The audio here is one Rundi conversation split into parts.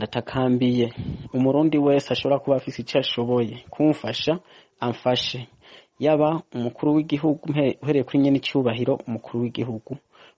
Ndatakambiye umurundi wese ashobora kuba afise ico ashoboye kumfasha amfashe, yaba umukuru w'igihugu, uhereye kuri nyene icubahiro umukuru w'igihugu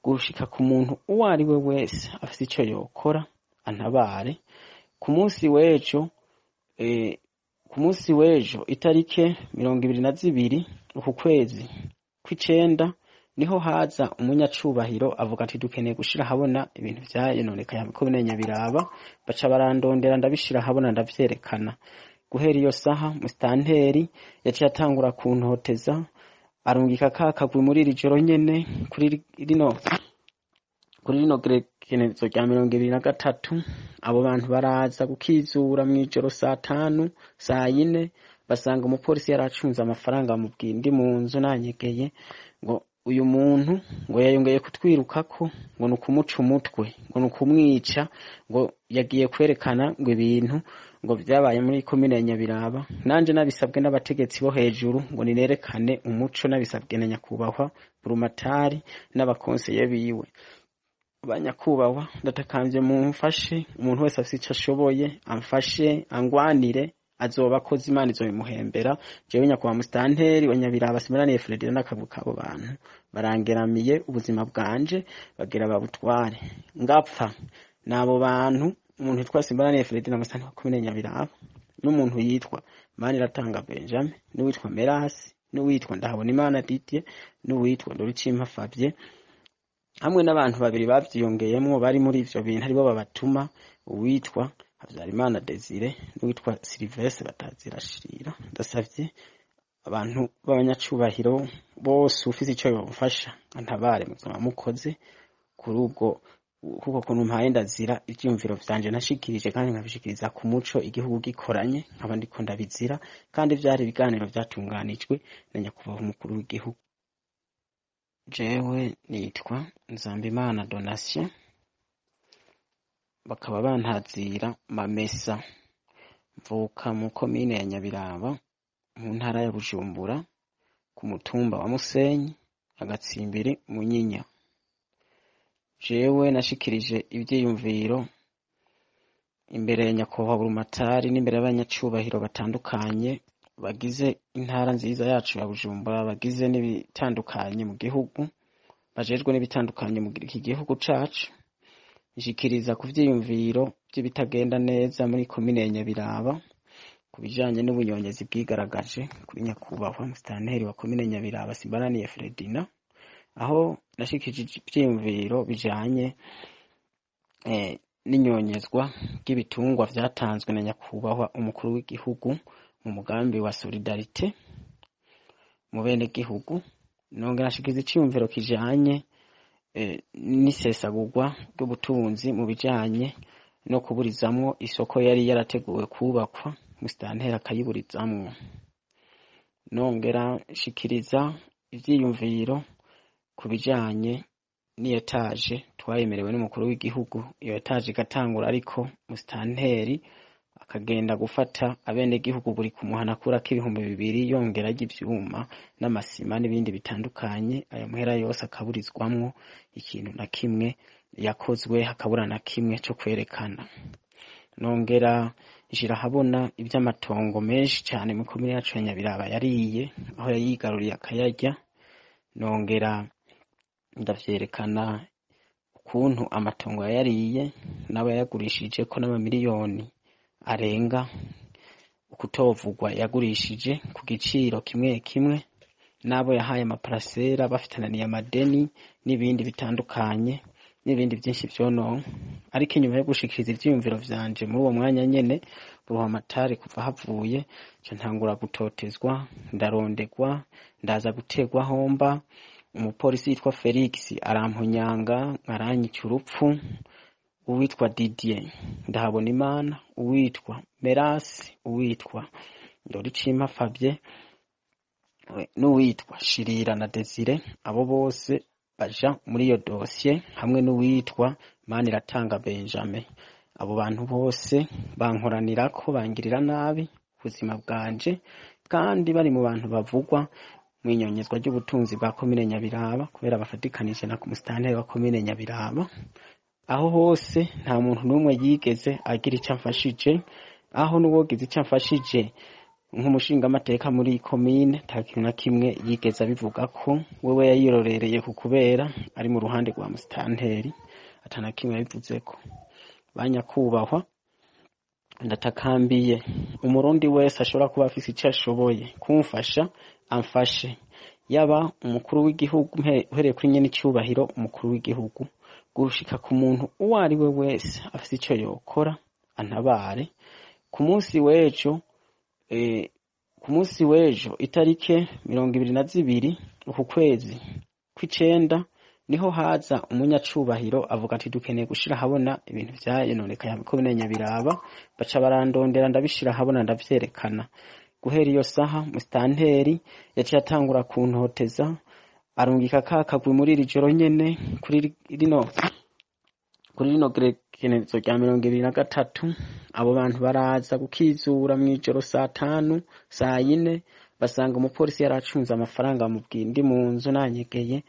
gushika ku muntu uwo ari we wese afise ico yokora antabare. Ku munsi w'ejo, ku munsi w'ejo itarike 22 uku kwezi kw'icenda, niho haza umunyacubahiro avuga ati dukeneye gushira ahabona ibintu vyayononekaye komine Nyabiraba. Baca barandondera, ndabishira ahabona, ndavyerekana. Guhera iyo saha musitanteri yaciye atangura kuntoteza, arungika ka kagwi muri iri joro nyene kuri rino gerekerezo rya 23. Abo bantu baraza gukizura mw'ijoro saa 5, saa 4, basanga umupolisi yaracunze amafaranga, bamubwiye ndi mu nzu nanyegeye, ngo uyu muntu ngo yayongeye kutwirukako, ngo ni ukumuca umutwe, ngo ni ukumwica, ngo yagiye kwerekana ngo ibintu ngo vyabaye muri komine ya Nyabiraba. Nanje nabisabwe n'abategetsi bo hejuru ngo ninerekane umuco, nabisabwe na nyakubahwa Burumatari n'abakonseye biwe. Banyakubahwa, ndatakambye mumfashe. Umuntu wese afise ico ashoboye amfashe, angwanire, azoba akoze, Imana izobimuhembera. Jewe nyakubahwa musitanteri wa Nyabiraba Simaraniye Fredina n'akagwi k'abo bantu barangeramiye ubuzima bwanje, bagira babutware ngapfa. N'abo bantu, umuntu yitwa Simbaraniye Fredina, musitanteri wa komine Nyabiraba, n'umuntu yitwa Maniratanga Benjamin, n'uwitwa Merasi, n'uwitwa Ndahabonimana Didier, n'uwitwa Ndoricimpa Fabien, hamwe n'abantu babiri bavyiyongeyemwo bari muri ivyo bintu aribo babatuma, uwitwa Habyarimana Desire n'uwitwa Sylvestre Batazirashira. Ndasavye abantu b'abanyacubahiro bose, ufise ico yomfasha antabare, muzaba mukoze kuri ubwo kuko kuntu mpaye ndazira ivyiyumviro vyanje nashikirije kandi nkabishikiriza ku muco, igihugu gikoranye, nkaba ndiko ndabizira, kandi vyari ibiganiro vyatunganijwe na nyakubahwa umukuru w'igihugu. Jewe nitwa Nzambimana Donatien, bakaba bantazira Mamesa. Mvuka mu komine ya Nyabiraba, mu ntara ya Bujumbura, ku mutumba wa Musenyi, agatsimbiri Munyinya. Jewe nashikirije ivyiyumviro imbere ya nyakubahwa Burumatari n'imbere y'abanyacubahiro batandukanye bagize intara nziza yacu ya Bujumbura, bagize n'ibitandukanye mu gihugu, bajejwe n'ibitandukanye mu iki gihugu cacu. Nshikiriza ku vyiyumviro vy'ibitagenda neza muri komine ya Nyabiraba ku bijanye n'ubunyonyezi bwigaragaje kuri nyakubahwa musitanteri wa komine Nyabiraba Simbananiye Fredina, aho nashikirije ivyiyumviro bijanye n'inyonyezwa ry'ibitungwa vyatanzwe na nyakubahwa umukuru w'igihugu mu mugambi wa solidarité mu bene gihugu. Nongera nashikiriza iciyumviro kijanye n'isesagurwa ry'ubutunzi mu bijanye no kuburizamwo isoko yari yarateguwe kubakwa, musitanteri akayiburizamwo. Nongera nshikiriza ivyiyumviro ku bijanye n'iyetaje twayemerewe n'umukuru w'igihugu, iyo etaje igatangura, ariko musitanteri akagenda gufata abenegihugu buri kumuhana akurako 2000, yongera arya ivyuma n'amasima n'ibindi bitandukanye. Ayo muhera yose akaburizwamwo, ikintu na kimwe yakozwe hakabura na kimwe co kwerekana. Nongera nshira ahabona ivy'amatongo menshi cane muri komine yacu ya Nyabiraba yariye, aho yayigaruriye akayarya. Nongera ndavyerekana ukuntu amatongo yayariye n'abayagurishije ko n'amamiliyoni arenga ukutovugwa yagurishije ku giciro kimwe kimwe, n'abo yahaye amaparasera bafitananiye amadeni n'ibindi bitandukanye n'ibindi byinshi vyononka. Ariko inyuma yo gushikiriza ivyiyumviro vyanje, muri uwo mwanya nyene Buruhamatari kuva havuye nca ntangura gutotezwa, ndarondegwa, ndaza gutegwa homba. Umupolisi yitwa Felix arampunyanga, aranyica urupfu, uwitwa Didier Ndahabonimana, uwitwa Merasi, uwitwa Ndoricimpa Fabien n'uwitwa Shirira na Desire, abo bose baja muri iyo dosiye hamwe n'uwitwa Maniratanga Benjamin. Abo bantu bose bankoranirako, bangirira nabi ubuzima bwanje, kandi bari mu bantu bavugwa mwinyonyezwa ry'ubutunzi bwa komine Nyabiraba, kubera bafatikanije na musitanteri wa komine Nyabiraba. Aho hose nta muntu n'umwe yigeze agira icyo amfashije, aho n'uwogize icyo amfashije nk'umushingamateka muri komine nta kintu na kimwe yigeze abivuga ko wewe yayirorereye ku kubera ari mu ruhande rwa musitanteri, ata na kimwe yabivuzeko. Banyakubahwa, ndatakambiye umurundi wese ashobora kuba afise icyo ashoboye kumfasha amfashe, yaba umukuru w'igihugu uhereye kuri nyene icubahiro umukuru w'igihugu gushika ku muntu uwo ari we wese afise ico yokora antabare. Ku munsi w'ejo ku munsi w'ejo itarike 22 uku kwezi kw'icenda niho haza umunyacubahiro avuga ati dukeneye gushira habona ibintu vyayononekaye komine Nyabiraba, baca barandondera ndabishira habona ndavyerekana. Guhera iyo saha musitanteri yaciye atangura kuntoteza, arungika ka kagwi muri iri joro nyene kuri rino gerekerezo rya 23. Abo bantu baraza gukizura mw'ijoro saa 5 saa 4, basanga umupolisi yaracunze amafaranga bamubwiye ndi mu nzu nanyegeye,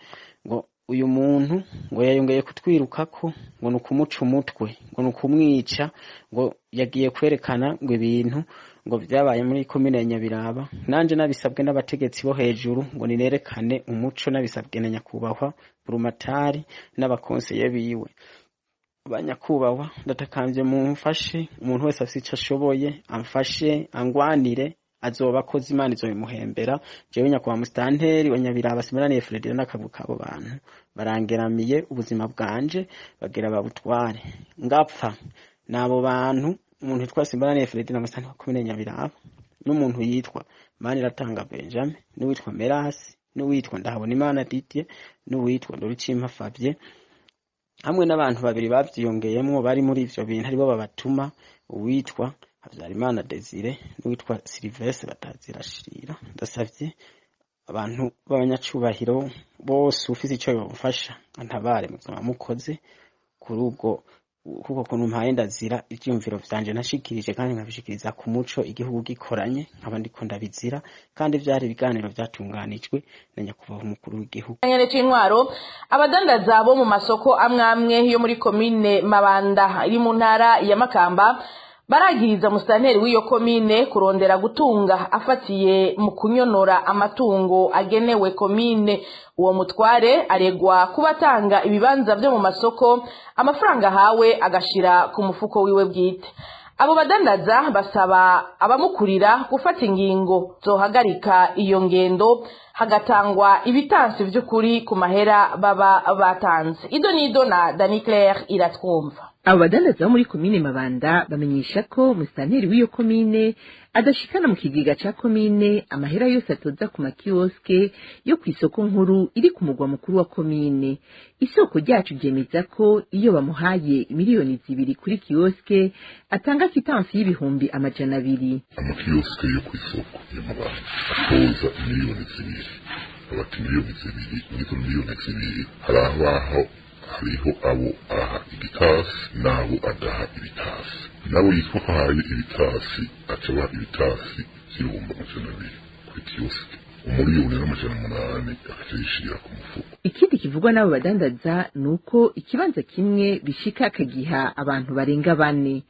ngo uyu muntu ngo yayongeye kutwirukako, ngo nukumuca umutwe, ngo nukumwica, ngo yagiye kwerekana ngo ibintu ngo vyabaye muri komine ya Nyabiraba. Nanje nabisabwe n'abategetsi bo hejuru ngo ninerekane umuco, nabisabwe na nyakubahwa Burumatari n'abakonseye biwe. Banyakubahwa, ndatakambye mumfashe, umuntu wese afise ico ashoboye amfashe, angwanire, azoba akoze Imana izobimuhembera. Jewe nyakubahwa musitanteri wa Nyabiraba Simaraniye Fredina n'akagwi k'abo bantu barangeramiye ubuzima bwanje, bagira babutware ngapfa. N'abo bantu, umuntu yitwa Simaraniye Fredina musitanteri wa komine Nyabiraba, n'umuntu yitwa Maniratanga Benjamin, n'uwitwa Merasi, n'uwitwa Ndahabonimana Didier, n'uwitwa Ndoricimpa Fabien, hamwe n'abantu babiri bavyiyongeyemwo bari muri ivyo bintu aribo babatuma, uwitwa Habyarimana Desire n'uwitwa Silvestre Batazirashira. Ndasavye abantu b'abanyacubahiro bose ufise ico yomfasha antabare, muzaba mukoze kuri ubwo kuko kuntu mpaye ndazira ivyiyumviro vyanje nashikirije kandi nkabishikiriza ku muco igihugu gikoranye, nkaba ndiko ndabizira, kandi vyari ibiganiro vyatunganijwe na nyakubahwa umukuru w'igihugu. Nyene c'intwaro, abadandaza bo mu masoko amwamwe yo muri komine Mabanda iri mu ntara ya Makamba baragiriza musitanteri w'iyo komine kurondera gutunga afatiye mu kunyonora amatungo agenewe komine. Uwo mutware aregwa kuba atanga ibibanza vyo mu masoko, amafaranga ahawe agashira ku mufuko wiwe bwite. Abo badandaza basaba abamukurira gufata ingingo zohagarika iyo ngendo, hagatangwa ibitansi vy'ukuri ku mahera baba batanze. Ido nido na Dani Claire iratwumva. Abo badandaza bo muri komine Mabanda bamenyesha ko musitanteri w'iyo komine adashikana mu kigega ca komine amahera yose atoza ku makioske yo kw'isoko nkuru iri ku mugwa mukuru wa komine. Isoko ryacu ryemeza ko iyo bamuhaye 2 miliyoni kuri kioske atanga kitansi y'200,000. Amakioske yo kw'isoko ya Mabanda atoza 2 miliyoni, abati 2 miliyoni, muri izo 2 miliyoni hari abaho hariho abo aha igitasi n'abo adaha ibitasi, nabo yitwa ko ahaye ibitasi acabaha ibitasi 200,000 kuri kioske, 1,800,000 agaca yishira ku mufuko. Ikindi kivugwa n'abo badandaza ni uko ikibanza kimwe bishika akagiha abantu barenga bane,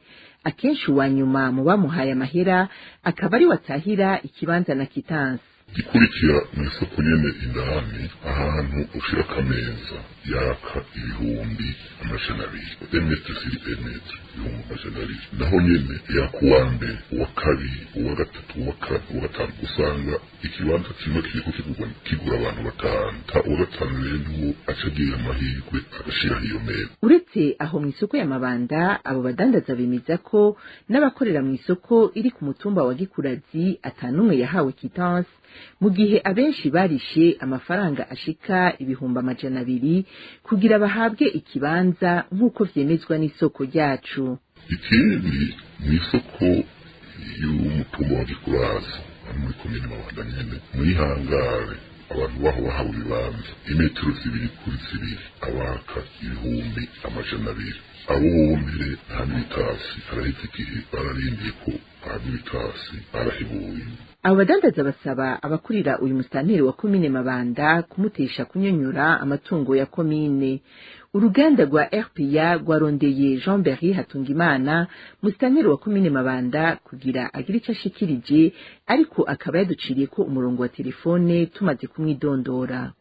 akenshi uwa nyuma mu bamuhaye amahera akaba ari watahira ikibanza na kitansi. Igikurikira, mu isoko nyene indani ahantu ushira akameza yaka 200,000 emetero siri emetero, 200,000, naho nyene yaka uwa mbere, uwa kabiri, uwa gatatu, uwa kane, uwa gatanu, usanga ikibanza kimwe kiriko kigurwa kigura abantu batanu, ta uwa gatanu rero niwo aca agira amahirwe agashiraho iyo meza. Uretse aho mu isoko ya Mabanda, abo badandaza bemeza ko n'abakorera mu isoko iri ku mutumba wa Gikurazi atanumwe yahawe kitansi, mu gihe abenshi barishe amafaranga ashika 200,000 kugira bahabwe ikibanza nk'uko vyemezwa n'isoko ryacu. Ikindi, mu isoko y'umutumba wa Gikurazi muri komine Mabanda nyene, muri hangare abantu baho bahawe ibibanza imetero 2 kuri 2, abaka 200,000. Abo bombere nta n'ibitasi, haraheze igihe bararindiye ko bahabwa ibitasi, barahebuye. Abo badandaza basaba abakurira uyu musitanteri wa komine Mabanda kumutesha kunyonyora amatungo ya komine. Uruganda rwa RPA rwarondeye Jean Berry Hatungimana, musitanteri wa komine Mabanda, kugira agire ico ashikirije, ariko akaba yaduciriye ko umurongo wa telefone tumaze kumwidondora.